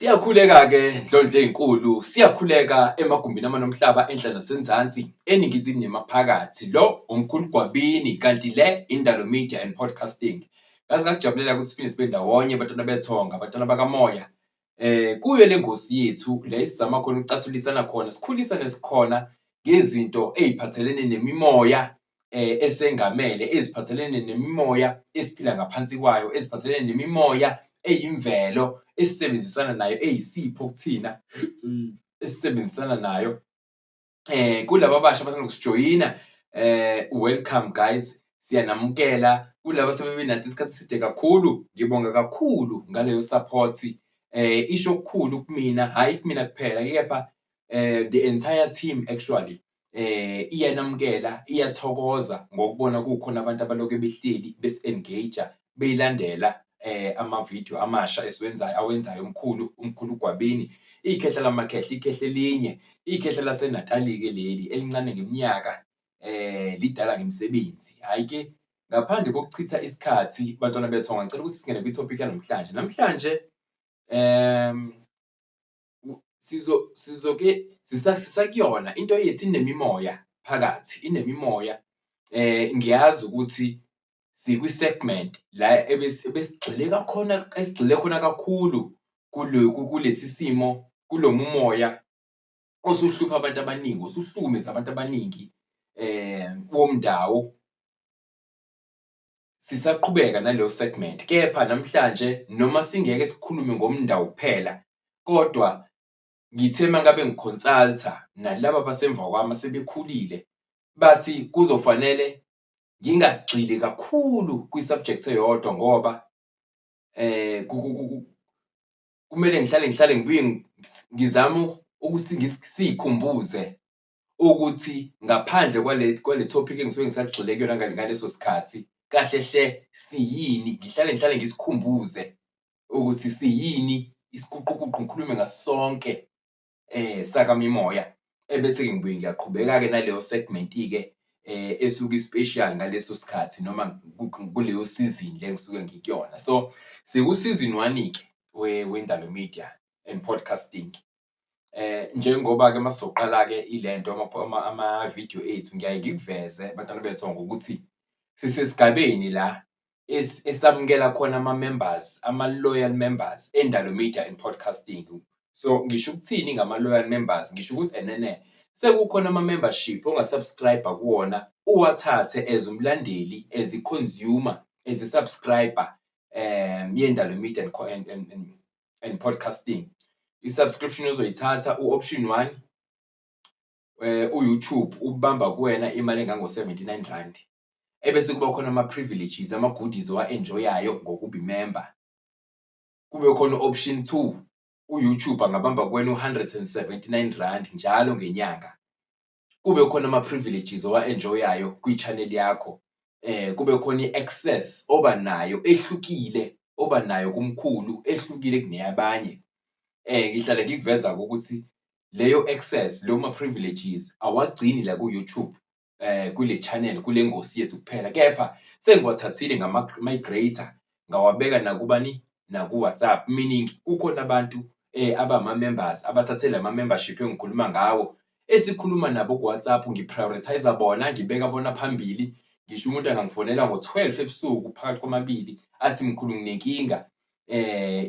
Siyakhuleka-ke Ndlondlo ey'nkulu, siyakhuleka emagumbini amane omhlaba enhla nasenzansi, eningizimu nemaphakathi. Lo umkhulu Gwabini kanti le Indalo Media and Podcasting. Ngaze ngakujabulela ukuthi siphinde sibe ndawonye bantwana bethonga, bantwana bakamoya. Kuyo le ngosi yethu le esizama khona ukucathulisana khona, sikhulisane sikhona ngezinto ey'phathelene nemimoya esengamele, eziphathelene nemimoya esiphila ngaphansi kwayo, eziphathelene nemimoya eyimvelo esisebenzisana nayo, eyisipho kuthina esisebenzisana nayo. Kulaba abasha abasanda kusijoyina, welcome guys, siyanamukela. Kulaba asebebe nathi isikhathi eside kakhulu, ngibonga kakhulu ngaleyo support. Isho okukhulu kumina, hhayi kumina kuphela kepha the entire team actually iyanamukela, iyathokoza ngokubona kukhona abantu abalokhu behleli besi-engage-a, beyilandela amavidiyo amasha esiwenzayo, awenzayo umkhulu, umkhulu uGwabini. Ikhehla lamakhehla, ikhehla elinye, ikhehla laseNatali-ke leli elincane ngeminyaka, lidala ngemisebenzi. Hhayi-ke, ngaphandle kokuchitha isikhathi bantwana bethonga, ngicela ukuthi singene kwi-topic yanamhlanje. Namhlanje sizoke sisakuyona into yethu inemimoya phakathi, inemimoya. Ngiyazi ukuthi sikwi-segment la ebesigxile kakhona, esigxile khona kakhulu kulesi simo, kulo mumoya osuhlupha abantu abaningi, osuhlukumeza abantu abaningi womndawo. Sisaqhubeka naleyo segment, kepha namhlanje noma singeke sikhulume ngomndawo kuphela, kodwa ngithe uma ngabe ngi-consult-a nalaba abasemva kwami asebekhulile, bathi kuzofanele ngingagxili kakhulu kwi-subject eyodwa ngoba kumele ngihlale ngihlale ngibuye ngizame ukuthi siyikhumbuze ukuthi ngaphandle kwale topic engisuke ngisagxile kuyona ngaleso sikhathi, kahle hle siyini, ngihlale ngihlale ngisikhumbuze ukuthi siyini isikuqukuqu ngikhulume ngaso sonke sakamimoya. Ebese-ke ngibuye ngiyaqhubeka-ke naleyo segment-ke esuke i-special ngaleso sikhathi noma kuleyo season le engisuke ngikuyona. So siku-season one-ke weNdalo Media and Podcasting. Njengoba-ke uma sizoqala-ke ilento amavidiyo ethu ngiyaye ngikuveze bantwana bethongo ukuthi sisesigabeni la esamukela khona ama-members, ama-loyal members eNdalo Media and Podcasting. So ngisho ukuthini ngama-loyal members? Ngisho ukuthi enene sekukhona ama-membership onga-subscribe-a kuwona uwathathe as umlandeli, as i-consumer, as i-subscriber yeNdalo Media and Podcasting. I-subscription ozoyithatha u-option one, u-YouTube ubamba kuwena imali engango-79 rand. Ebese kuba khona ama-privileges, ama-goodies owa-enjoy-ayo ngokuba imemba. Kube khona u-option two, u-YouTube angabamba kuwena u-179 rand njalo ngenyanga. Kube khona ama-privileges owa-enjoy-ayo kwi-channel yakho. Kube khona i-access oba nayo ehlukile, oba nayo kumkhulu ehlukile kuneyabanye. Ngihlale ngikuveza-ke ukuthi leyo access, leyo ma-privileges awagcini la ku-YouTube, kule channel, kule ngosi yethu kuphela, kepha sengiwathathile ngama-migrate-a ngawabeka nakubani, naku-WhatsApp, meaning kukhona abantu abama-members abathathe lama-membership engikhuluma ngawo, esikhuluma nabo ku-WhatsApp, ngi-prioritise-a bona, ngibeka bona phambili. Ngisho umuntu angangifonela ngo-12 ebusuku phakathi kwamabili athi mkhulu nginenkinga,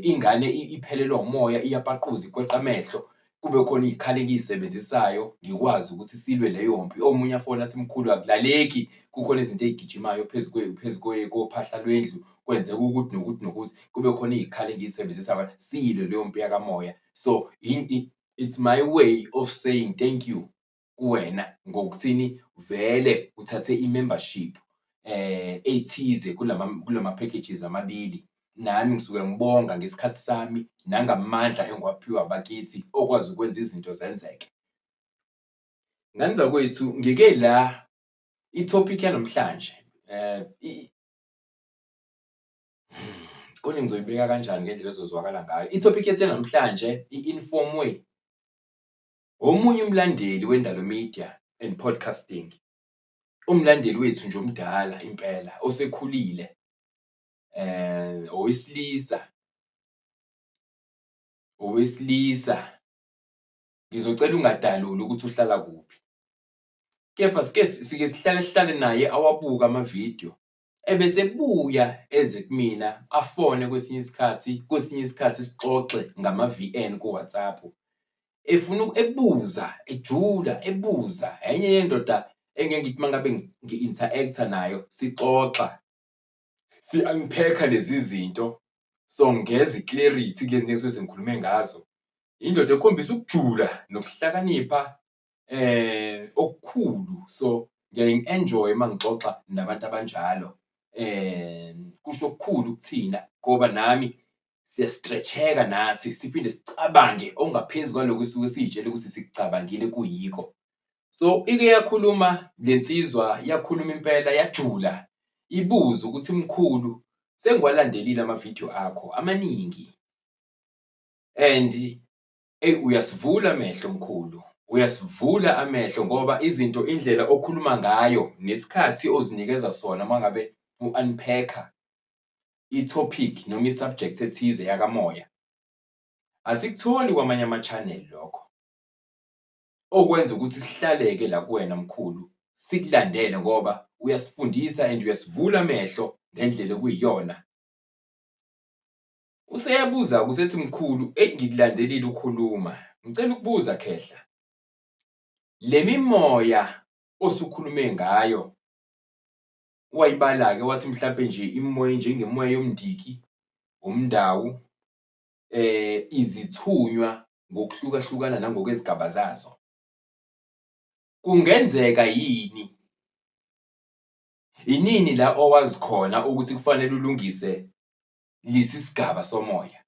ingane iphelelwa umoya, iyapaquza, ikweqa amehlo, kube khona iy'khali engiy'sebenzisayo ngikwazi ukuthi silwe leyo mpi. Omunye afone athi mkhulu akulaleki, kukhona izinto ey'gijimayo phezu phezu kophahla lwendlu, kwenzeka ukuthi nokuthi nokuthi, kube khona iy'khali engiy'sebenzisayo siyilwe leyo mpi yakamoya. So it's my way of saying thank you kuwena ngokuthini vele uthathe i-membership ethize kulama packages amabili. Nami ngisuke ngibonga ngesikhathi sami nangamandla engiwaphiwe abakithi okwazi ukwenza izinto zenzeke. Ngane zakwethu, ngike la i-topic yanamhlanje konje ngizoyibeka kanjani ngendlela ezozwakala ngayo. I-topic yethu yanamhlanje i-inform-we omunye umlandeli weNdalo Media and Podcasting, umlandeli wethu nje omdala impela osekhulile, owesilisa. Owesilisa, ngizocela ungadaluli ukuthi uhlala kuphi. Kepha sike sike sihlale sihlale naye awabuke amavidiyo ebese ebuya eze kumina afone kwesinye isikhathi, kwesinye isikhathi sixoxe ngama-V_N ku-WhatsApp. Efuna ebuza ejula ebuza enye yendoda engeke ngithi uma ngabe ngi-interact-a nayo sixoxa si-unpack-a lezi zinto songeza i-clarity kulezi zinto engisuke sengikhulume ngazo. Indoda ekhombisa ukujula nokuhlakanipha okukhulu so ngiyaye ngi-enjoy-e uma ngixoxa nabantu abanjalo. Kusho okukhulu kuthina ngoba nami siya-stretch-eka nathi siphinde sicabange okungaphezu kwalokhu esuke siy'tshela ukuthi sikucabangile kuyikho. So ike yakhuluma le nsizwa yakhuluma impela yajula ibuza ukuthi mkhulu sengiwalandelile amavidiyo akho amaningi and Eyi uyasivula amehlo mkhulu, uyasivula amehlo ngoba izinto indlela okhuluma ngayo nesikhathi ozinikeza sona uma ngabe u-unpack-a i-topic noma i-subject ethize yakamoya, asikutholi kwamanye ama-channel lokho. Okwenza ukuthi sihlaleke la kuwena mkhulu, sikulandele ngoba uyasifundisa and uyasivula amehlo ngendlela okuyiyona. Useyabuza-ke usethi mkhulu, eyi ngikulandelile ukhuluma. Ngicela ukubuza khehla, le mimoya osukhulume ngayo wayibala-ke wathi mhlampe nje imimoya enjengemoya yomndiki, umndawu, izithunywa ngokuhlukahlukana nangokwezigaba zazo. Kungenzeka yini, inini la owazi khona ukuthi kufanele ulungise lesi sigaba somoya?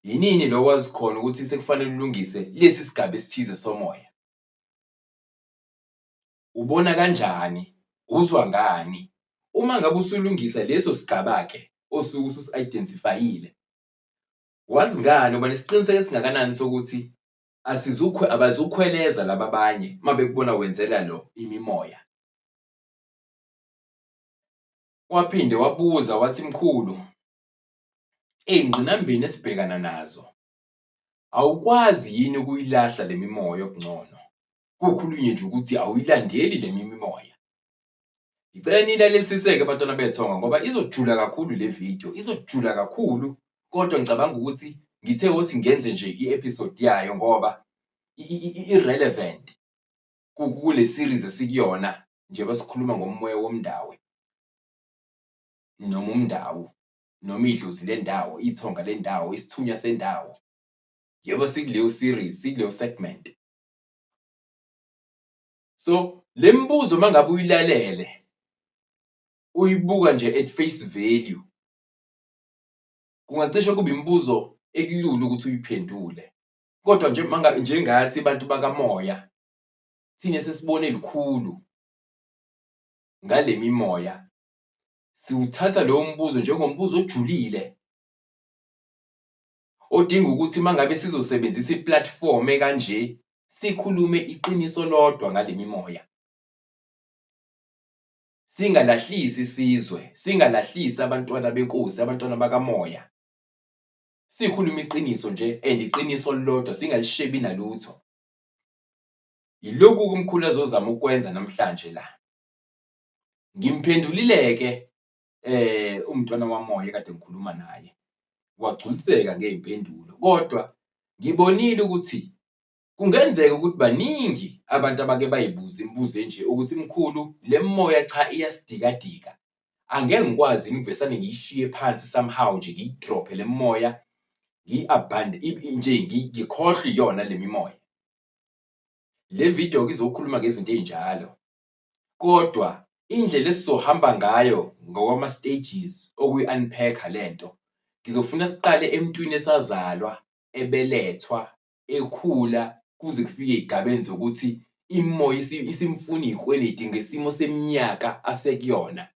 Yinini lo wazi khona ukuthi sekufanele ulungise lesi sigaba esithize somoya? Ubona kanjani? Uzwa ngani? Uma ngabe usulungisa leso sigaba-ke osuke ususi-identify-ile, wazi ngani, uba nesiqiniseko esingakanani sokuthi abazukhweleza laba abanye uma bekubona wenzela lo imimoya? Waphinde wabuza wathi, Mkhulu, ey'ngqinambeni esibhekana nazo, awukwazi yini ukuyilahla le mimoya okungcono kukhulunywe nje ukuthi awuyilandeli le mimoya? Ngicela niyilalelisise-ke bantwana bethonga ngoba izojula kakhulu le video, izojula kakhulu kodwa ngicabanga ukuthi ngithe wothi ngenze nje i-episode yayo ngoba i-relevant kule series esikuyona njengoba sikhuluma ngomoya womndawe noma umndawu noma idlozi lendawo, ithonga lendawo, isithunywa sendawo. Yebo sikuleyo series, sikuleyo segment. So le mibuzo uma ngabe uyilalele uyibuka nje at face value kungacishe kube imibuzo ekulula ukuthi uyiphendule. Kodwa nje njengathi bantu bakamoya thina sesibone lukhulu ngale mimoya siwuthatha lowo mbuzo njengombuzo ojulile odinga ukuthi uma ngabe sizosebenzisa i-platform ekanje sikhulume iqiniso lodwa ngale mimoya. Singalahlisi isizwe, singalahlisi abantwana benkosi, abantwana bakamoya. Sikhulume iqiniso nje and iqiniso lodwa singalishebi nalutho. Yilokhu umkhulu azozama ukwenza namhlanje la. Ngimphendulile-ke umntwana wamoya ekade ngikhuluma naye, wagculiseka ngey'mpendulo kodwa ngibonile ukuthi kungenzeka ukuthi baningi abantu abake bayibuza imibuzo enje ukuthi mkhulu le mimoya cha iyasidikadika, angeke ngikwazi yini ukuvesane ngiyishiye phansi somehow nje ngiyi-drop-e le mimoya nje ngikhohlwe iyona le mimoya. Le video-ke izokhuluma ngezinto ey'njalo, kodwa indlela esizohamba ngayo ngokwama-stages okuyi-unpack-a le nto, ngizofuna siqale emntwini esazalwa, ebelethwa, ekhula kuze kufike ey'gabeni zokuthi imimoya isimfuna iy'kweleti ngesimo seminyaka asekuyona,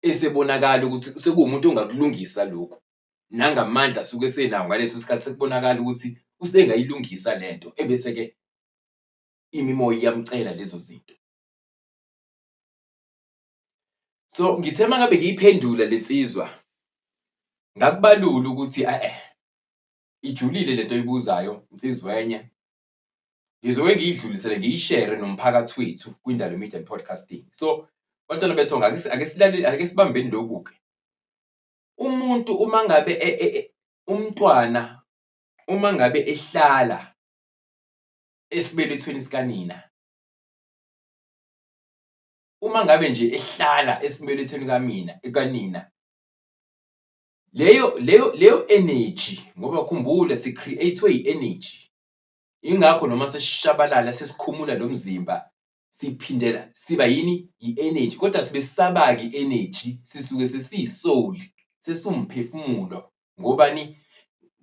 esebonakala ukuthi sekuwumuntu ongakulungisa lokhu. Nangamandla asuke esenawo ngaleso sikhathi sekubonakala ukuthi usengayilungisa lento ebese-ke imimoya iyamcela lezo zinto. So ngithe uma ngabe ngiyiphendula le nsizwa ngakubalula ukuthi eh Ijulile lento oyibuzayo nsizwenye. Ngizoke ngiyidlulisele ngiyishere nomphakathi wethu kwiNdalo Media and Podcasting. So bantwana bethonga, ake silalele, ake sibambeni lokhu-ke. Umuntu uma ngabe e, e, e, umntwana uma ngabe ehlala esibelethweni sikanina, uma ngabe nje ehlala esibelethweni kamina kanina, leyo energy, ngoba khumbula si-create-we i-energy. Ingakho noma sesishabalala sesikhumula lo mzimba siphindela siba yini? I-energy, kodwa sibe sisaba-ke i-energy, sisuke sesiyi-soul, sesiwumphefumulo. Ngobani?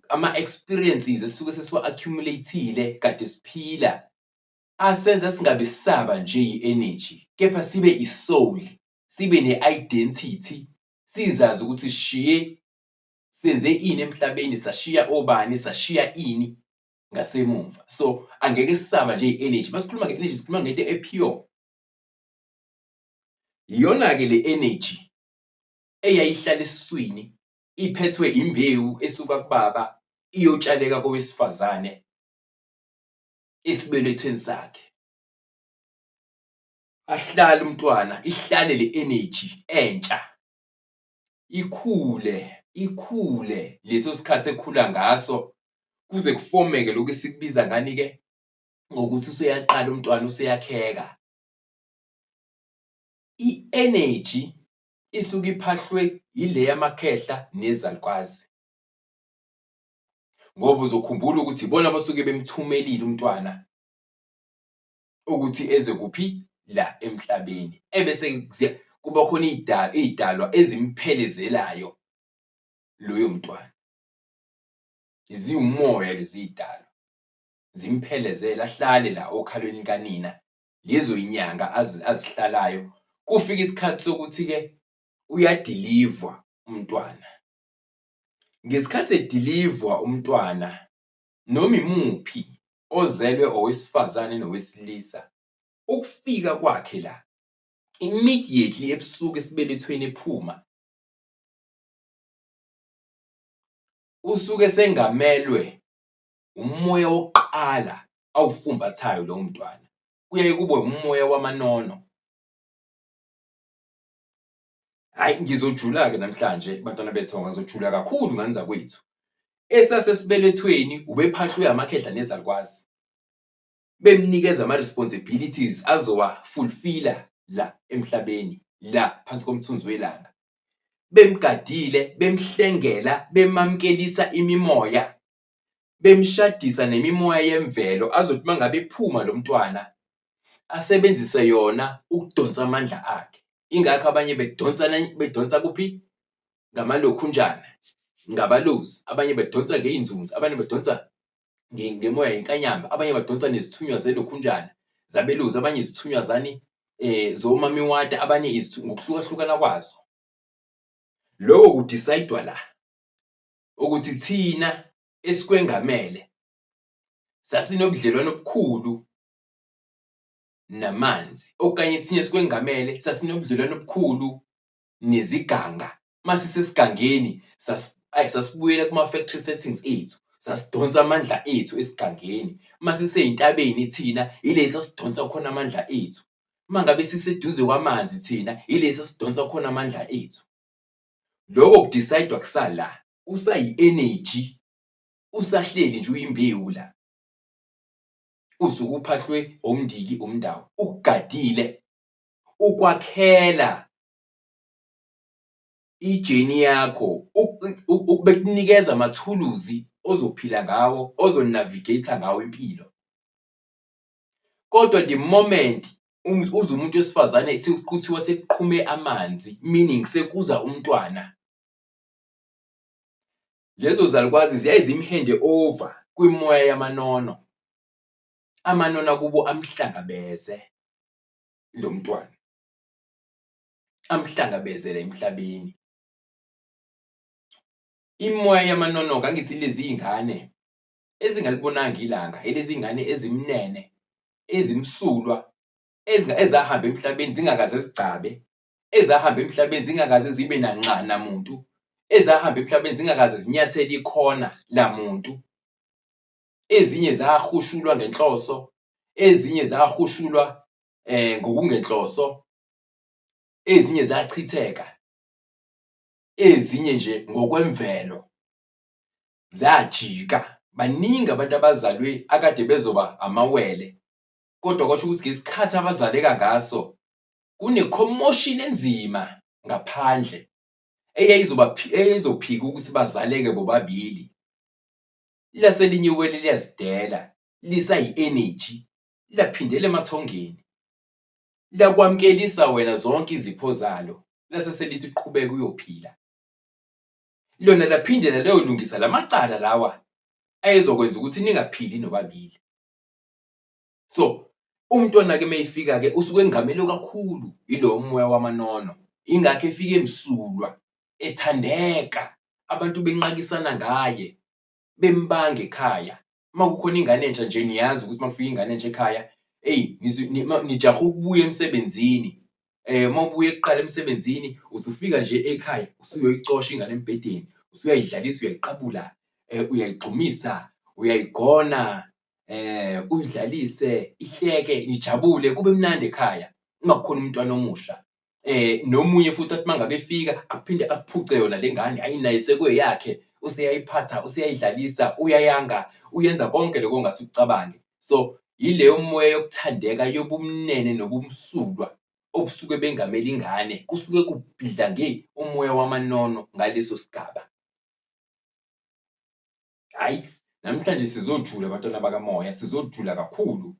Ama-experiences esisuke sesiwa-accumulate-ile kade siphila asenza singabe sisaba nje i-energy, kepha sibe i-soul, sibe ne-identity, sizazi ukuthi sishiye senze ini emhlabeni, sashiya obani, sashiya ini ngasemumva. So angeke sisaba nje i-energy. Masikhuluma nge-energy sikhuluma ngento e-pure. Iyona-ke le energy eyayihlala esiswini iphethwe imbewu esuka kubaba iyotshaleka kowesifazane esibelethweni sakhe. Ahlale umntwana, ihlale le energy entsha, ikhule, ikhule leso sikhathi ekhula ngaso kuze kufomeke lokhu esikubiza ngani-ke ngokuthi useyaqala umntwana useyakheka. I-energy isuke iphahlwe yile yamakhehla nezalukazi. Ngoba uzokhumbula ukuthi ibona abasuke bemthumelile umntwana ukuthi eze kuphi la emhlabeni. Ebese kuba khona iy'dalwa ezimphelezelayo loyo mntwana. Ziwumoya lezi y'dalwa, zimphelezele ahlale la okhalweni lukanina lezo yinyanga azihlalayo. Kufika isikhathi sokuthi-ke uyadilivwa umntwana. Ngesikhathi edilivwa umntwana, noma imuphi ozelwe owesifazane nowesilisa, ukufika kwakhe la immediately ebusuku esibelethweni ephuma, usuke sengamelwe umoya wokuqala awufumbathayo lowo mntwana. Kuyaye kube umoya wamanono. Hhayi, ngizojula-ke namhlanje bantwana bethonga, ngizojula kakhulu ngane zakwethu. Esasesibelethweni ubephahlwe amakhehla nezalukwazi, bemnikeza ama-responsibilities azowa-fulfil-a la emhlabeni, la phansi komthunzi welanga. Bemgadile, bemhlengela, bemamkelisa imimoya, bemshadisa nemimoya yemvelo azothi uma ngabe ephuma lo mntwana asebenzise yona ukudonsa amandla akhe. Ingakho abanye bedonsa bedonsa kuphi? Ngamalokhunjana, ngabalozi, abanye bedonsa ngey'nzunzu, abanye bedonsa ngemoya yenkanyamba, abanye badonsa nezithunywa zelokhunjana zabeluzi, abanye izithunywa zani zomamiwata, abanye ngokuhlukahlukana kwazo. Lokho kudisayidwa la ukuthi thina esikwengamele sasinobudlelwano obukhulu namanzi, okanye thina esikwengamele sasinobudlelwano obukhulu neziganga. Uma sisesigangeni sasibuyela kuma-factory settings ethu, sasidonsa amandla ethu esigangeni. Uma sisey'ntabeni thina ile sasidonsa khona amandla ethu. Uma ngabe siseduze kwamanzi thina ile sasidonsa khona amandla ethu. Lokho kudisayidwa kusala, usayi-energy, usahleli nje uyimbewu la. Usuke uphahlwe omndiki umndawo, ukugadile, ukwakhela ijeni yakho, bekunikeza amathuluzi ozophila ngawo, ozo-navigate-a ngawo impilo. Kodwa the moment uze umuntu wesifazane kuthiwa sekuqhume amanzi, meaning sekuza umntwana, lezo zalukwazi ziyaye zimhende over kwimoya yamanono. Amanono akubo amhlangabeze lo mntwana, amhlangabezele emhlabeni. Imoya yamanono-ke angithi lezi iy'ngane ezingalibonanga ilanga, yilezi ngane ezimnene, ezimsulwa, ezahamba emhlabeni zingakaze zigcabe, ezahamba emhlabeni zingakaze zibe nanxa namuntu, Ezahamba emhlabeni zingakaze zinyathele ikhona lamuntu. Ezinye zahushulwa ngenhloso, ezinye zahushulwa ngokungenhloso, ezinye zachitheka, ezinye nje ngokwemvelo zajika. Baningi abantu abazalwe akade bezoba amawele, kodwa kwasho ukuthi ngesikhathi abazaleka ngaso kune-commotion enzima ngaphandle eyayizophika ukuthi bazaleke bobabili. Lase elinye iwele liyazidela lisayi-energy laphindela emathongeni. Lakwamukelisa wena zonke izipho zalo lase selithi qhubeka uyophila. Lona laphindela layolungisa lamacala lawa ayezokwenza ukuthi ningaphili nobabili. So umntwana-ke uma efika-ke usuke engamelwe kakhulu yilowo moya wamanono, yingakho efika emsulwa, ethandeka, abantu benqakisana ngaye, bembanga ekhaya. Uma kukhona ingane entsha nje niyazi ukuthi uma kufika ingane entsha ekhaya, eyi nijahe ukubuya emsebenzini. Uma ubuya kuqala emsebenzini uthi ufika nje ekhaya usuyoyicosha ingane embhedeni, usuyayidlalisa, uyayiqabula, uyayigxumisa, uyayigona, uyidlalise, ihleke, nijabule, kube mnandi ekhaya uma kukhona umntwana omusha. Nomunye futhi athi uma ngabe efika aphinde akuphuce yona le ngane, hhayi naye sekweyakhe, useyayiphatha, useyayidlalisa, uyayanga, uyenza konke lokho ongase ukucabange. So, yileyo moya yokuthandeka yobumnene nobumsulwa obusuke bengamele ingane, kusuke kubhidlange umoya wamanono ngaleso sigaba. Hhayi, namhlanje sizojula bantwana bakamoya, sizojula kakhulu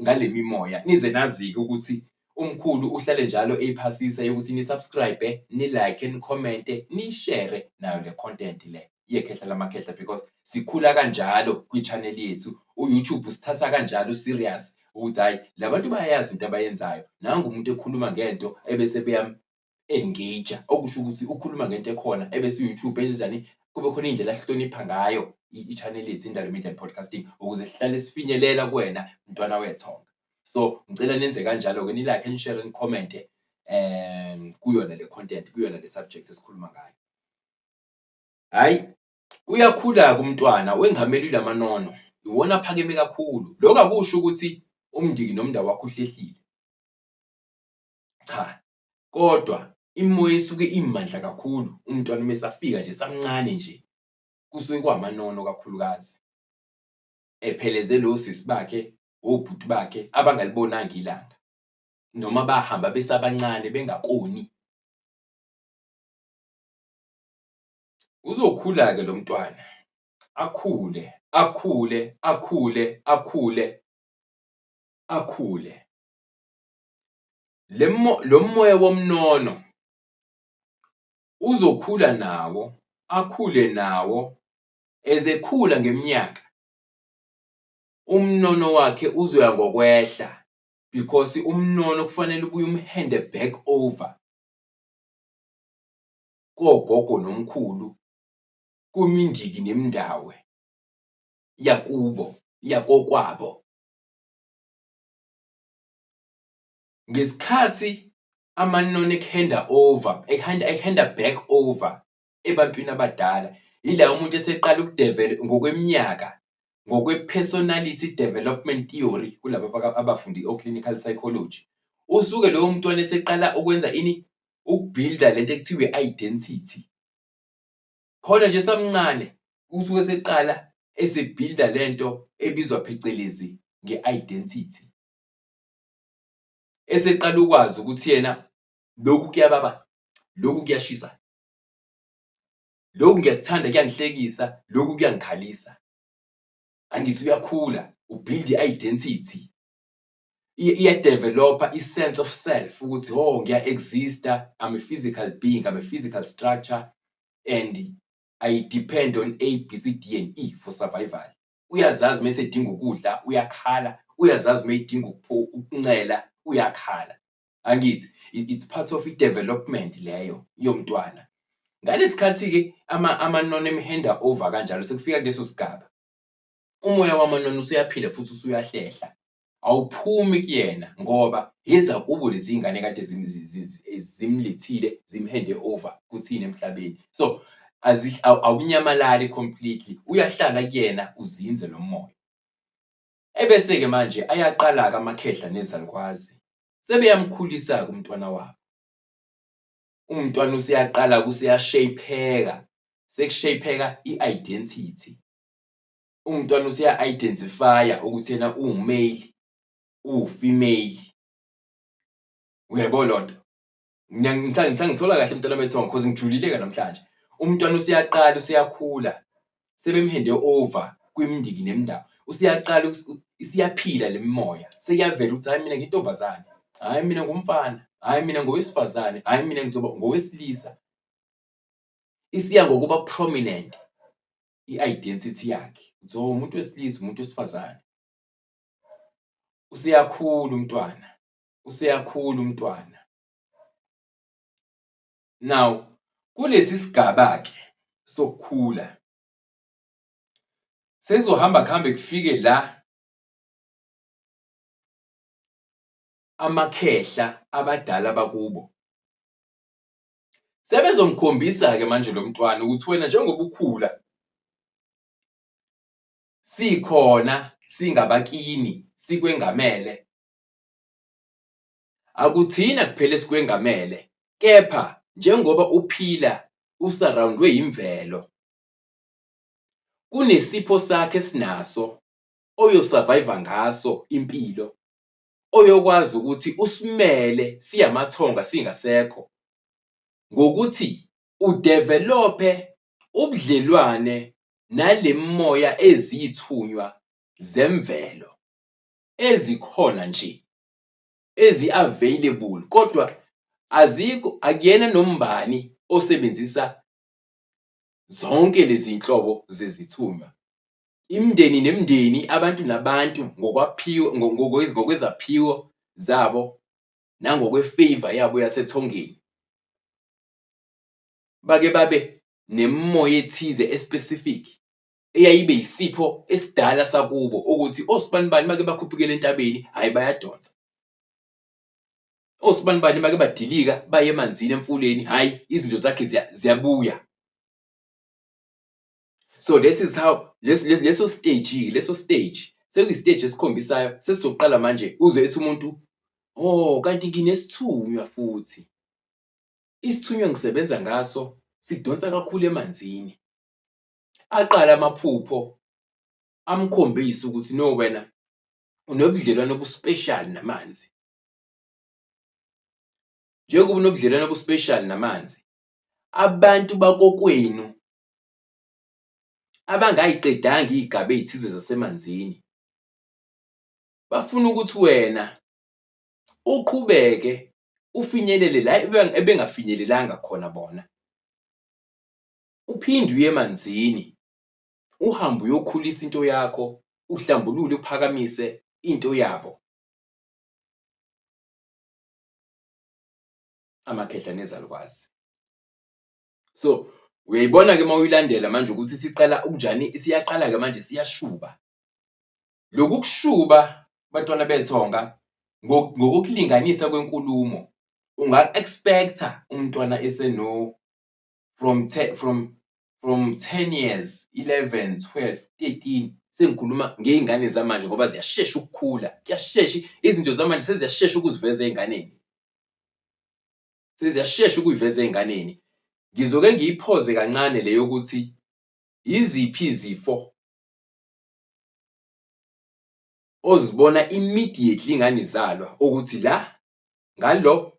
ngale mimoya. Nize nazi-ke ukuthi umkhulu uhlale njalo eyiphasisa yokuthi ni-subscribe, ni-like, ni-comment-e, ni-share nayo le content le yekhehla lamakhehla because sikhula kanjalo kwi-channel yethu. U-YouTube usithatha kanjalo serious ukuthi hhayi la bantu bayayazi into abayenzayo. Nangu umuntu ekhuluma ngento ebese engage okusho ukuthi ukhuluma ngento ekhona ebese u-YouTube enzenjani kube khona indlela ahlonipha ngayo i-channel yethu Indalo Media and Podcasting ukuze sihlale sifinyelela kuwena mntwana wethonga. So ngicela nenze kanjalo-ke ni-like, ni-share, ni-comment-e kuyona le content, kuyona le subject esikhuluma ngayo. Hhayi, uyakhula-ke umntwana wengamele ilamanono, iwona aphakeme kakhulu. Lokho akusho ukuthi umndiki nomndawo wakho uhlehlile. Cha, kodwa imimoya isuke imandla kakhulu umntwana uma esafika nje esamncane nje, kusuke kuwamanono kakhulukazi. Ephelezele osisi bakhe, obhuti bakhe abangalibonanga ilanga noma bahamba besabancane bengakoni. Uzokhula-ke lo mntwana, akhule, akhule, akhule, akhule, akhule. Lo moya womnono uzokhula nawo, akhule nawo as ekhula ngeminyaka umnono wakhe uzoya ngokwehla because umnono kufanele ubuye umhende back over kogogo nomkhulu, kumindiki nemindawe yakubo, yakokwabo. Ngesikhathi amanoni ekuhenda over, ekuhenda back over ebantwini abadala, yila umuntu eseqala ngokweminyaka, ngokwe-personality development theory kulaba abafunde o-clinical psychology. Usuke loyo mntwana eseqala ukwenza ini? Ukubhilda lento ekuthiwa i-identity. Khona nje esamncane usuke eseqala esebhilda lento ebizwa phecelezi nge-identity. Eseqala ukwazi ukuthi yena lokhu kuyababa, lokhu kuyashisa, lokhu ngiyakuthanda kuyangihlekisa, lokhu kuyangikhalisa. Angithi uyakhula, u-build i-identity. Iya-develop-a i-sense of self ukuthi oh ngiya-exist-a, I'm a physical being, I'm a physical structure and I depend on A, B, C, D and E for survival. Uyazazi uma esedinga ukudla uyakhala, uyazazi uma edinga ukuncela uyakhala. Angithi it's part of i-development leyo yomntwana. Ngalesi khathi-ke amanono emhenda over kanjalo sekufika kuleso sigaba, umoya wamanono usuyaphila futhi usuyahlehla. Awuphumi kuyena ngoba ezakubo lezi ngane kade zimlethile zim-hand-e over kuthina emhlabeni. So awunyamalali completely, uyahlala kuyena uzinze lo moya. Ebese-ke manje ayaqala-ke amakhehla nezalukwazi sebeyamkhulisa-ke umntwana wabo. Umntwana useyaqala-ke useyasheyipheka, sekusheyipheka i-identity. Umntwana useya-identify-a ukuthi yena uwu-male, uwu-female. Uyayibona leyo nto? Ngisangithola kahle mntwana wethongo cause ngijulile-ke namhlanje. Umntwana useyaqala useyakhula, sebem-hand-e over kwimindiki nemindawo. Useyaqala isiyaphila le mimoya, sekuyavela ukuthi hhayi mina ngiyintombazane, hhayi mina ngumfana, hhayi mina ngowesifazane, hhayi mina ngizoba ngowesilisa. Isiya ngokuba prominent i-identity yakhe, ukuthi oh umuntu wesilisa, umuntu wesifazane. Useyakhula umntwana, useyakhula umntwana. Now, kulesi sigaba-ke sokukhula sekuzohamba kuhambe kufike la amakhehla abadala bakubo sebezomkhombisa-ke manje lo mntwana ukuthi wena njengoba ukhula sikhona singabakini sikwengamele. Akuthina kuphela esikwengamele kepha njengoba uphila usarawundwe yimvelo kunesipho sakhe esinaso oyo-survive-a ngaso impilo oyokwazi ukuthi usimele siyamathonga singasekho ngokuthi udevelophe ubudlelwane nale mimoya ezithunywa zemvelo ezikhona nje ezi-available kodwa azikho akuyena nombani osebenzisa zonke lezi nhlobo zezithunywa. Imindeni nemindeni, abantu nabantu ngokwaphiwo ngokwezaphiwo zabo nangokwe-favour yabo yasethongeni bake babe nemimoya ethize e-specific eyayibe isipho esidala sakubo ukuthi osibanibani make bakhuphukela entabeni hhayi bayadonsa. Osibanibani make badilika baye emanzini emfuleni hhayi izinto zakhe ziyabuya. So that is how leso stage leso stage sekuyi-stage esikhombisayo sesizoqala manje uzwe ethi umuntu oh kanti nginesithunywa futhi. Isithunywa engisebenza ngaso sidonsa kakhulu emanzini. Aqale amaphupho amkhombise ukuthi no wena unobudlelwano obu-special namanzi. Njengoba unobudlelwano obu-special namanzi, abantu bakokwenu abangayiqedanga iy'gaba ey'thize zasemanzini bafuna ukuthi wena uqhubeke ufinyelele la ebengafinyelelanga khona bona. Uphinde uye emanzini uhambe uyokhulisa into yakho, uhlambulule uphakamise into yabo. Amakhehla nezalukwazi. So uyayibona-ke uma uyilandela manje ukuthi isiqala ukunjani, isiyaqala-ke manje siyashuba. Lokhu kushuba bantwana bethonga ngokokulinganisa kwenkulumo unga-expect-a umntwana eseno from from from 10 years, 11, 12, 13 sengikhuluma ngey'ngane zamanje ngoba ziyashesha ukukhula, kuyashesha izinto zamanje seziyashesha ukuziveza ey'nganeni. Seziyashesha ukuyiveza ey'nganeni. Ngizoke ngiyiphoze kancane le yokuthi yiziphi izifo ozibona immediately ingane izalwa ukuthi la ngalo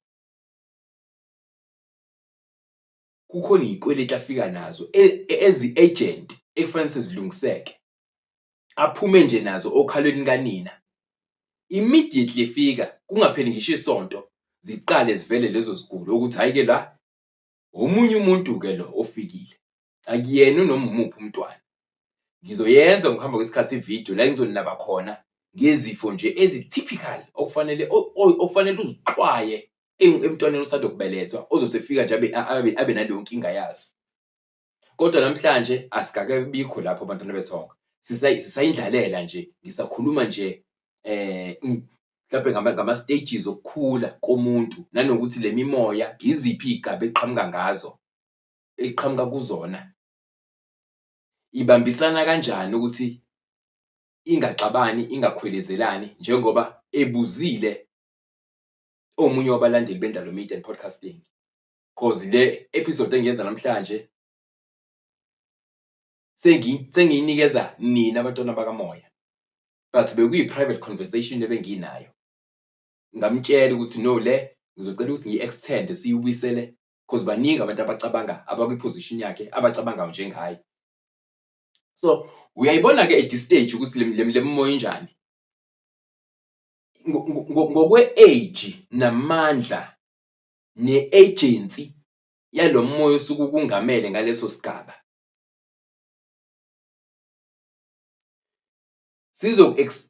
kukhona iy'kweletu afika nazo ezi-urgent ekufanele sezilungiseke. Aphume nje nazo okhalweni kanina. Immediately efika kungapheli ngisho isonto ziqale zivele lezo zigulo ukuthi hhayi-ke la omunye umuntu-ke lo ofikile akuyena noma umuphi umntwana. Ngizoyenza ngokuhamba kwesikhathi ividiyo la engizonaba khona ngezifo nje ezi-typical okufanele okufanele uzixwaye emntwaneni osanda kubelethwa ozothi efika nje abe naleyo nkinga yazo. Kodwa namhlanje asikakebikho lapho bantwana bethonga. Sisayindlalela nje, ngisakhuluma nje Mhlampe ngama-stages okukhula komuntu nanokuthi le mimoya iziphi iy'gaba eqhamuka ngazo, eqhamuka kuzona. Ibambisana kanjani ukuthi ingaxabani ingakhwelezelani njengoba ebuzile omunye wabalandeli beNdalo Media and Podcasting. Cause le episode engiyenza namhlanje sengiyinikeza nina abantwana bakamoya, but bekuyi-private conversation ebenginayo. Ngamtshela ukuthi no, le ngizocela ukuthi ngiyi-extend siyibuyisele cause baningi abantu abacabanga abakwi-position yakhe abacabangayo njengaye. So uyayibona-ke at this stage ukuthi le mimoya injani ngokwe-age namandla ne-agency yalo moya osuke ukungamele ngaleso sigaba.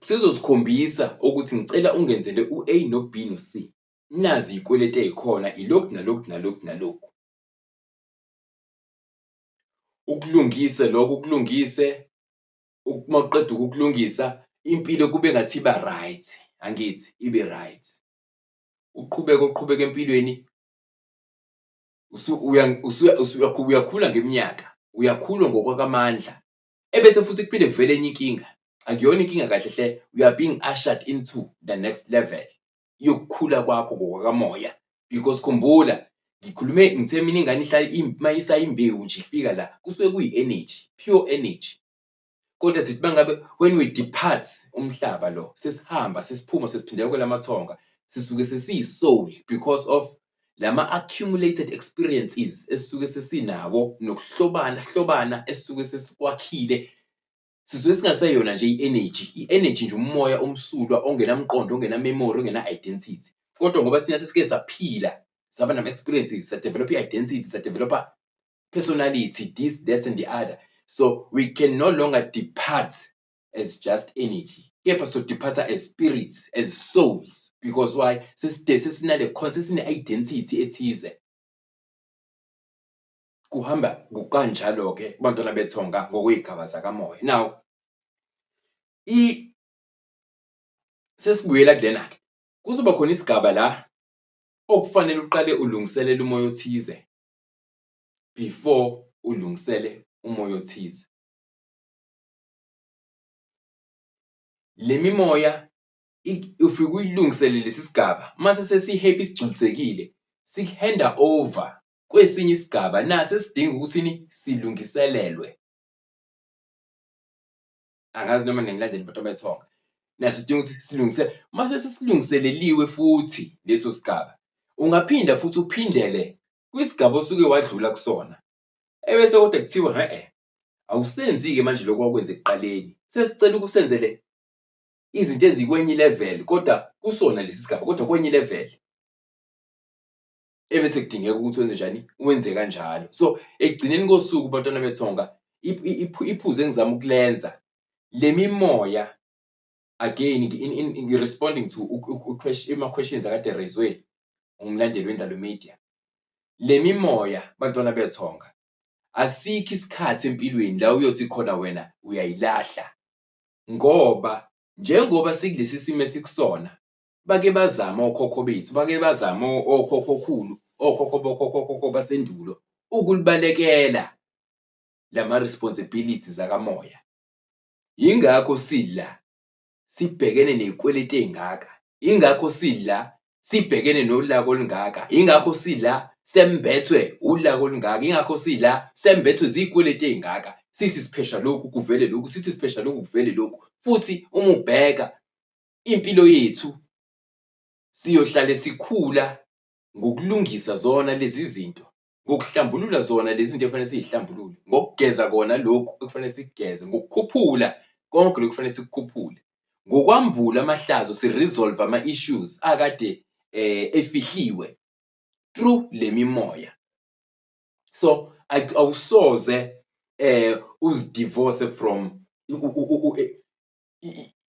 Sizosikhombisa ukuthi ngicela ungenzele u-A no-B no-C. Nazi iy'kweletu ey'khona ilokhu nalokhu nalokhu nalokhu. Ukulungise lokho, ukulungise uma uqeda ukukulungisa impilo kube ngathi iba right, angithi ibe right. Uqhubeke uqhubeke empilweni uyakhula ngeminyaka, uyakhula ngokwakamandla. Ebese futhi kuphinde kuvele enye inkinga, akuyona inkinga kahle hle, you are being ushered into the next level yokukhula kwakho ngokwakamoya. Because khumbula ngikhulume ngithe mina ingane ihlale uma isayimbewu nje ifika la kusuke kuyi-energy, pure energy. Kodwa sithi mangabe when we depart umhlaba lo sesihamba sesiphuma sesiphindela kwelamathonga sisuke sesiyi-soul because of lama-accumulated experiences esisuke sesinawo nokuhlobana hlobana esisuke sesikwakhile. Sisuke singaseyona nje i-energy, i-energy nje umoya omsulwa ongenamqondo, ongena-memory, ongena-identity. Kodwa ngoba thina sesike saphila saba nama-experiences, sa-develop i-identity, sa-develop-a personality, this, that and the other. So we can no longer depart as just energy. Kepha so-depart-a as spirits, as souls. Because why? Sesinale sesine-identity ethize. Kuhamba kanjalo-ke bantwana bethonga ngokwey'gaba zakamoya. Now, sesibuyela kulena-ke. Kuzoba khona isigaba la okufanele uqale ulungiselele umoya othize before ulungisele umoya othize. Le mimoya ufike uyilungisele lesi sigaba mase sesi-happy sigculisekile siku-hand-a over kwesinye isigaba naso esidinga ukuthini silungiselelwe. Angazi noma niyangilandela bantu bethonga. Naso sidinga ukuthi silungise mase sesilungiseleliwe futhi leso sigaba ungaphinda futhi uphindele kwisigaba osuke wadlula kusona. Ebese kodwa kuthiwa hhe awusenzi-ke manje lokhu wakwenza ekuqaleni, sesicela ukusenzele izinto ezikwenye i-level kodwa kusona lesi sigaba kodwa kwenye i-level. Ebese kudingeka ukuthi wenze njani? Wenze kanjalo. So ekugcineni kosuku bantwana bethonga iphuzu engizama ukulenza le mimoya again in responding to ama-questions akade raise-we umlandeli weNdalo Media. Le mimoya bantwana bethonga asikho isikhathi empilweni la uyothi khona wena uyayilahla ngoba njengoba sikulesi simo esikusona bake bazama okhokho bethu, bake bazama okhokhokhulu, okhokho bokhokho basendulo ukulibalekela lama-responsibilities akamoya. Yingakho sila sibhekene ney'kweletu ey'ngaka, yingakho sila sibhekene nolaka olungaka, yingakho sila sembethwe ulaka olungaka, yingakho sila sembethwe zikweletu ey'ngaka. Sithi siphesha lokhu kuvele lokhu, sithi siphesha lokhu kuvele lokhu. Futhi uma ubheka impilo yethu siyohlale sikhula ngokulungisa zona lezi zinto, ngokuhlambulula zona lezi zinto ekufanele siyihlambulule, ngokugeza kona lokhu ekufanele sikugeze, ngokukhuphula konke lokhu ekufanele sikukhuphule, ngokwambula amahlazo si-resolve ama-issues akade efihliwe through le mimoya. So awusoze uzi-divorce from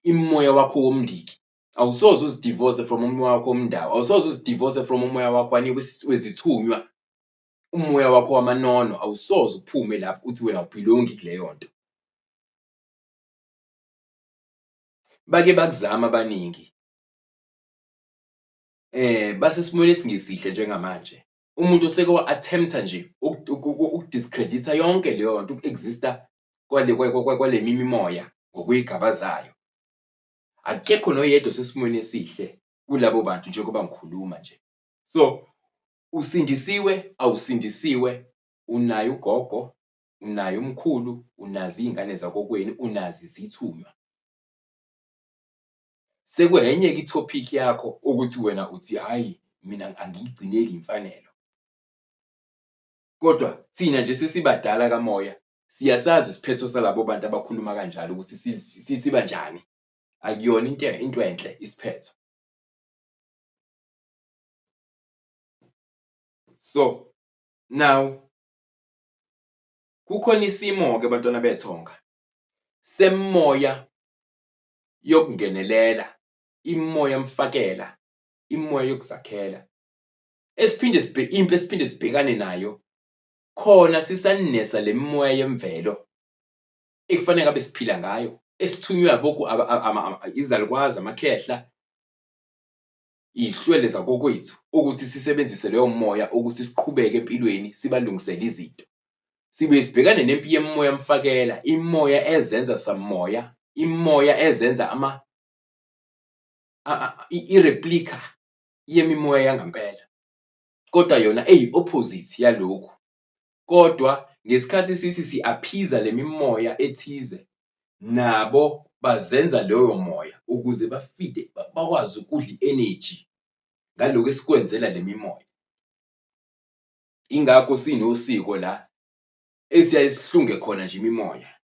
imoya wakho womndiki, awusoze uzi-divorce from umoya wakho womndawo, awusoze uzi-divorce from umoya wakho wezithunywa, umoya wakho wamanono, awusoze uphume lapho uthi wena awu-belong-i kuleyo nto. Bake bakuzama abaningi basesimweni esingesihle njengamanje. Umuntu oseke wa-attempt-a nje uku-discredit-a yonke leyo nto uku-exist-a kwale kwale mimoya ngokwey'gaba zayo. Akekho noyedwa osesimweni esihle kulabo bantu njengoba ngikhuluma nje. So, usindisiwe awusindisiwe, unaye ugogo, unaye umkhulu, unazo iy'ngane zakokwenu, unazo izithunywa. Sekuyenye-ke i-topic yakho ukuthi wena uthi hhayi mina angiyigcineli imfanelo. Kodwa thina nje sesibadala kamoya siyasazi isiphetho salabo bantu abakhuluma kanjalo ukuthi siba njani. Akuyona into enhle isiphetho. So now kukhona isimo-ke bantwana bethonga semoya yokungenelela, imoya mfakela, imoya yokuzakhela esiphinde impi esiphinde sibhekane nayo khona sisanesa le mimoya yemvelo ekufanele ngabe siphila ngayo esithunywe aboku izalukwazi amakhehla iy'hlwele zakokwethu ukuthi sisebenzise leyo moya ukuthi siqhubeke empilweni sibalungisele izinto. Sibuye sibhekane nempi yemoya mfakela, imoya ezenza samoya, imoya ezenza ama i-replica yemimoya yangampela kodwa yona eyi-opposite yalokhu. Kodwa ngesikhathi sithi si-appease le mimoya ethize, nabo bazenza loyo moya ukuze bafide bakwazi ukudla i-energy ngalokhu esikwenzela le mimoya. Ingakho sinosiko la esiyaye sihlunge khona nje imimoya.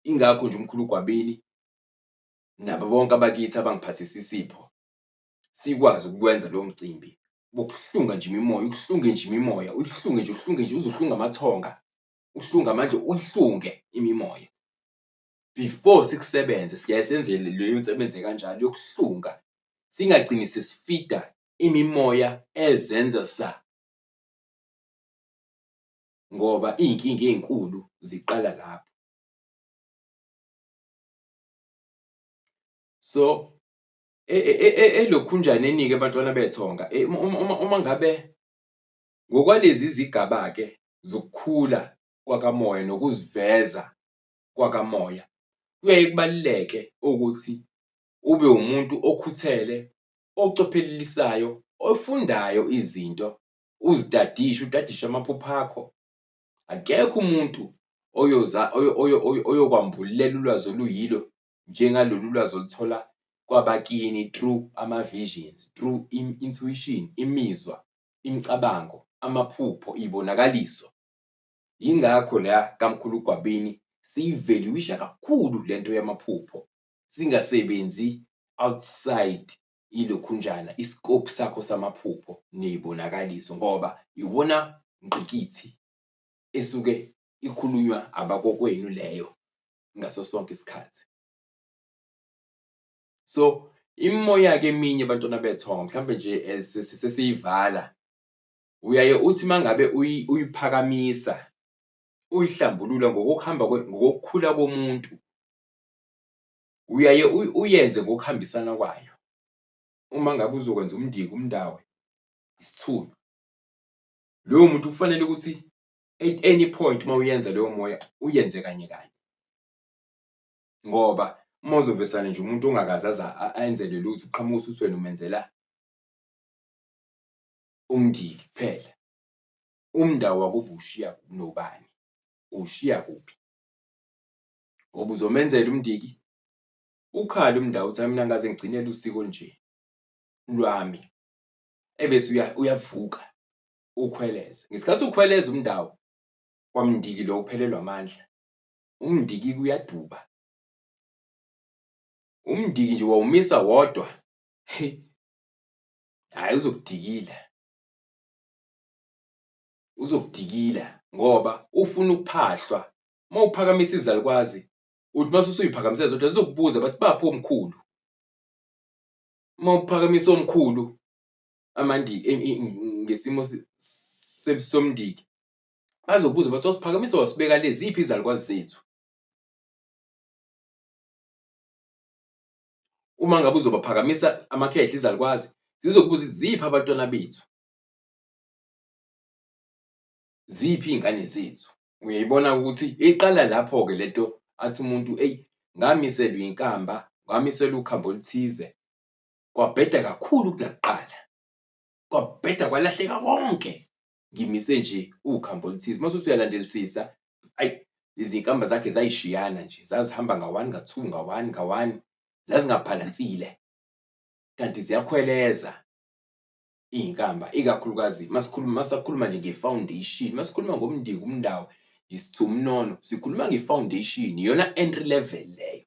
Ingakho nje umkhulu uGwabini nabo bonke abakithi abangiphathisa isipho sikwazi ukwenza lowo mcimbi wokuhlunga nje imimoya, uhlunge nje imimoya, uyihlunge nje, uhlunge nje uze uhlunge amathonga, uhlunge amandla, uyihlunge imimoya. Before sikusebenze siyaye senze leyo nsebenzo ekanjalo yokuhlunga, singagcini sesifida imimoya ezenza sa ngoba iy'nkinga ey'nkulu ziqala lapho. So elokhunjaneni-ke bantwana bethonga uma ngabe ngokwalezi zigaba-ke zokukhula kwakamoya nokuziveza kwakamoya, kuyaye kubaluleke ukuthi ube umuntu okhuthele, ocophelelisayo, ofundayo izinto, uzitadishe, utadishe amaphupho akho. Akekho umuntu oyoza oyokwambulela ulwazi oluyilo njengalolu lwazi oluthola kwabakini through ama-visions, through intuition, imizwa, imicabango, amaphupho, iy'bonakaliso. Yingakho la kaMkhulu Gwabini siyivaluisha kakhulu lento yamaphupho, singasebenzi outside ilokhunjana i-scope sakho samaphupho ney'bonakaliso ngoba iwona ngqikithi esuke ikhulunywa abakokwenu leyo ngaso sonke isikhathi. So imimoya-ke eminye bantwana bethongo mhlawumbe nje sesiyivala, uyaye uthi uma ngabe uyiphakamisa uyihlambulula ngokokuhamba ngokokukhula komuntu, uyaye uyenze ngokuhambisana kwayo. Uma ngabe uzokwenza umndiki umndawe isithunywa, loyo muntu kufanele ukuthi at any point uma uyenza leyo moya uyenze kanye kanye, ngoba uma uzovesane nje umuntu ongakaze aze ayenzelwe lutho uqhamuka usuthi wena umenzela umndiki kuphela. Umndawo wakubo uwushiya nobani? Uwushiya kuphi? Ngoba uzomenzela umndiki, ukhale umndawo uthi hhayi mina angikaze ngigcinele usiko olunje lwami, ebese uyavuka ukhweleze. Ngesikhathi ukhweleza umndawo kwamndiki lo uphelelwa amandla, umndiki uyaduba. Umndiki nje wawumisa wodwa, hhayi uzokudikila, uzokudikila ngoba ufuna ukuphahlwa. Uma uphakamisa izalukwazi uthi mase usuyiphakamise zodwa zizokubuza bathi baphi omkhulu. Uma uphakamisa omkhulu ngesimo somndiki bazokubuza bathi wasiphakamisa wasibeka le ziphi izalukwazi zethu. Uma ngabe uzobaphakamisa amakhehla izalukwazi zizokubuza ziphi abantwana bethu, ziphi iy'ngane zethu. Uyayibona ukuthi iqala lapho-ke le nto athi umuntu eyi ngamiselwa inkamba, ngamiselwa ukhambi oluthize kwabheda kakhulu kunakuqala, kwabheda kwalahleka konke ngimise nje ukhambi oluthize. Uma usuthi uyalandelisisa, ayi izinkamba zakhe zayishiyana nje, zazihamba nga-one, nga-two, nga-one, nga-one, zazingabhalansile kanti ziyakhweleza. Iy'nkamba ikakhulukazi masikhuluma masakhuluma nje nge-foundation, masikhuluma ngomndiki umndawo, isithumnono, sikhuluma nge-foundation, iyona entry level leyo.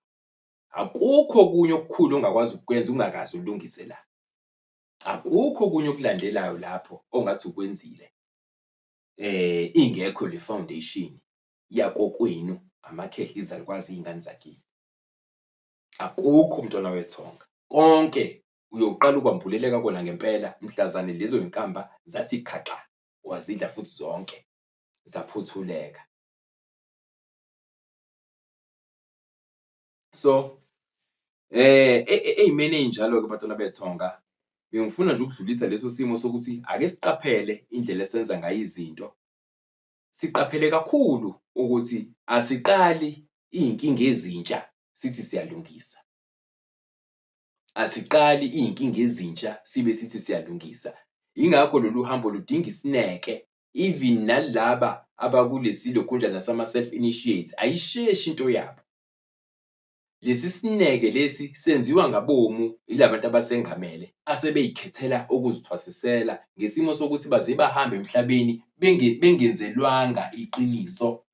Akukho okunye okukhulu ongakwazi ukukwenza ungakaze ulungise la. Akukho okunye okulandelayo lapho ongathi ukwenzile ingekho le foundation yakokwenu, amakhehla, izalukwazi, iy'ngane zakini. Akukho mntwana wethonga, konke uyoqala ukwambuleleka kona ngempela mhlazane lezo zinkamba zathi khaxa wazidla futhi zonke zaphuthuleka. So ey'meni ey'njalo-ke bantwana bethonga bengifuna nje ukudlulisa leso simo sokuthi ake siqaphele indlela esenza ngayo izinto, siqaphele kakhulu ukuthi asiqali iy'nkinga ezintsha sithi siyalungisa. Asiqali iy'nkinga ezintsha sibe sithi siyalungisa. Yingakho lolu hambo ludinga isineke, even nalaba abakulesi lokhunjana sama-self initiates, ayisheshi into yabo. Lesi sineke lesi senziwa ngabomu yilabantu abasengamele asebeyikhethela ukuzithwasisela ngesimo sokuthi baze bahambe emhlabeni bengenzelwanga iqiniso.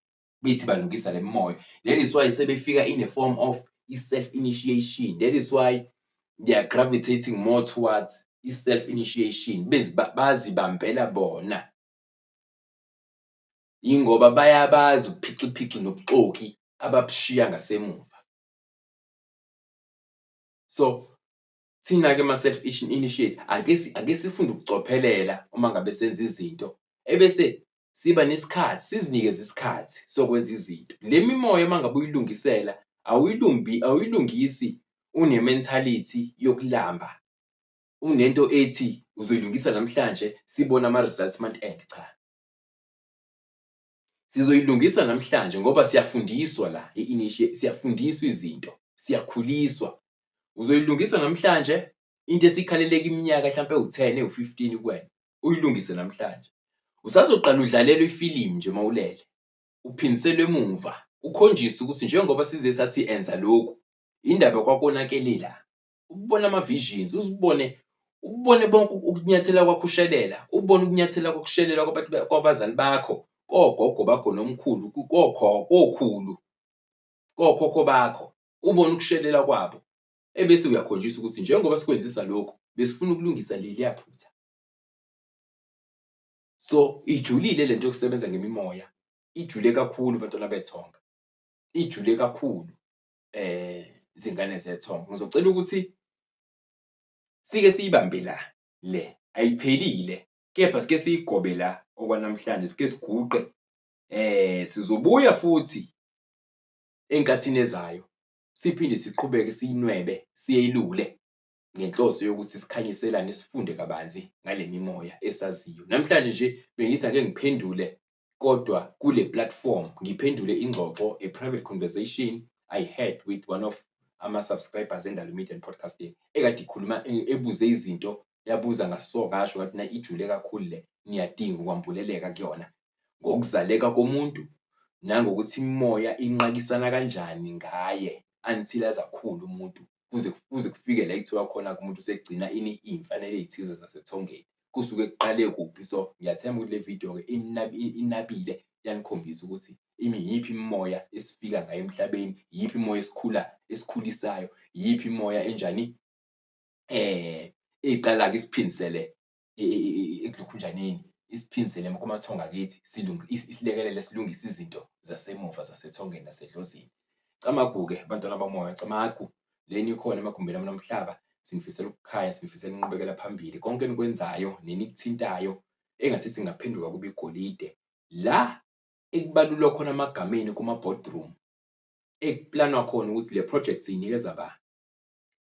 Bethi balungisa le mimoya. That is why sebefika in a form of i-self initiation. That is why they are gravitating more towards i-self initiation. Bazibambela bona. Yingoba bayabazi ubuphixiphixi nobuxoki ababushiya ngasemuva. So thina-ke ma-self initiate ake sifunde ukucophelela uma ngabe senza izinto ebese siba nesikhathi, sizinikeze isikhathi sokwenza izinto. Le mimoya uma ngabe uyilungisela awuyilumbi, awuyilungisi une-mentality yokulamba, unento ethi uzoyilungisa namhlanje sibone ama-results month end. Cha, sizoyilungisa namhlanje ngoba siyafundiswa la siyafundiswa izinto, siyakhuliswa. Uzoyilungisa namhlanje into esikhaleleka iminyaka hlampe ewu-10, ewu-15 kuwena, uyilungise namhlanje. Usazoqala udlalelwe ifilimu nje mawulele, uphindiselwe emuva, ukhonjiswe ukuthi njengoba size sathi enza lokhu, indaba kwakonakele la. Ubone ama-visions, uzibone, ubone bonke ukunyathela kwakho ushelela, ubone ukunyathela kokushelela kwabantu kwabazali bakho, kogogo bakho nomkhulu, kokhulu, kokhokho bakho, ubone ukushelela kwabo. Ebese uyakhonjiswa ukuthi njengoba sikwenzisa lokhu, besifuna ukulungisa leliya phutha. So ijulile lento yokusebenza ngemimoya, ijule kakhulu bantwana bethonga, ijule kakhulu zingane zethonga. Ngizocela ukuthi sike siyibambe la le, ayiphelile kepha sike siyigobe la okwanamhlanje, sike siguqe sizobuya futhi enkathini ezayo siphinde siqhubeke siyinwebe siyelule ngenhloso yokuthi sikhanyiselane sifunde kabanzi ngale mimoya esaziyo. Namhlanje nje bengithi ake ngiphendule kodwa kule platform ngiphendule ingxoxo, a private conversation I had with one of ama-subscribers eNdalo Media and Podcasting ekade ikhuluma ebuze izinto yabuza ngaso ngasho ngathi na ijule kakhulu le niyadinga ukwambuleleka kuyona ngokuzaleka komuntu nangokuthi imimoya inqakisana kanjani ngaye until aze akhule umuntu kuze kuze kufike la ekuthiwa khona umuntu usegcina ini iy'mfanelo ey'thize zasethongeni kusuke kuqale kuphi. So ngiyathemba ukuthi le video-ke inabile yanikhombisa ukuthi imi yiphi imimoya esifika ngayo emhlabeni, yiphi imimoya esikhula esikhulisayo, yiphi imimoya enjani eqala-ke isiphindisele ekulokhunjaneni, isiphindisele kumathongo akithi isilekelele silungise izinto zasemuva zasethongeni nasedlozini. Camagu-ke bantwana bomoya, camagu le nikhona emagumbini ami nomhlaba, sinifisela ukukhanya, sinifisela inqubekela phambili. Konke enikwenzayo nenikuthintayo engathi singaphenduka kube igolide. La ekubalulwa khona amagama enu kuma-boardroom, ekuplanwa khona ukuthi le project siyinikeza ba.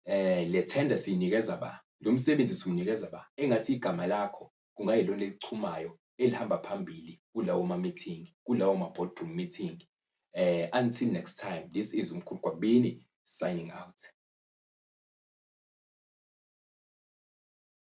Le tender siyinikeza ba, lo msebenzi siwunikeza ba, engathi igama lakho kungayilona elichumayo elihamba phambili kulawo ma-meeting, kulawo ma-boardroom meeting. Until next time, this is uMkhulu Gwabini signing out.